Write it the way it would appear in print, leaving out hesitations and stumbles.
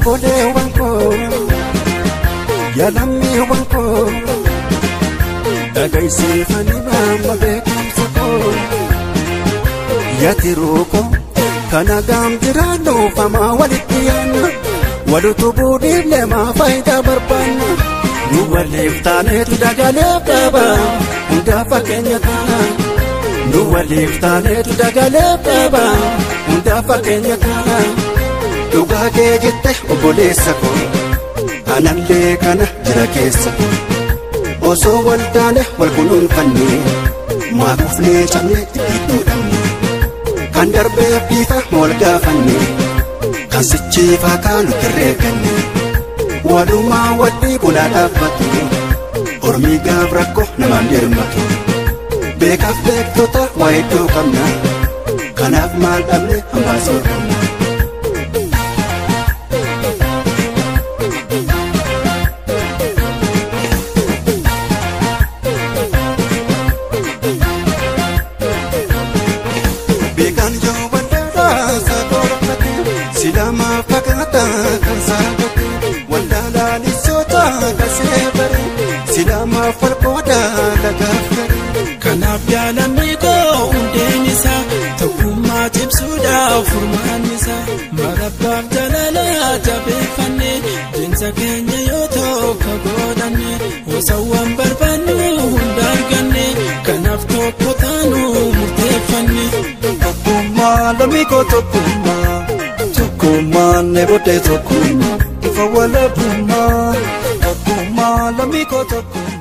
Obboleewwan koo yaa lammiiwwan koo dhagaysiifanii maama beekumsa koo yaa tiruu koo kana gaam jiraannu famaa walitti yaanna walutubuu dhiifne maa faayidaa barbaanna nu waliif taaneetu dagaleef dhaaba hundaa fakkeenya taana nu waliif taaneetu dagaleef dhaaba hundaa fakkeenya taana. Dhugaa kee jette obboleessa koo anallee kana jira keessa koo osoo wal taane wal kunuunfanne maa kufnee cabne itti dhabne kan darbeef dhiifa wal gaafanne kan sichiifaa kaanu herreeganne walumaa wadii bunaa dhaabbatu ormii gaaf rakkoo namaan dirmatu beekaaf beektota waa hedduu qabna kanaaf maal dhabne hambaa soorranna. Kanaaf jaalamni koo hundeen isaa tokkummaa cimsuudhaaf furmaanni isaa marabbaaf jaalala jabeeffanne deemsa keenya yoo tokko godhanne osawwan barbaannu hunda arganne kanaaf tokko taanu murteeffanne. Tokkummaa lammii koo tokkummaa tokkummaan eebootee tokkummaa ifa walabummaa tokkummaa lammii koo tokkummaa.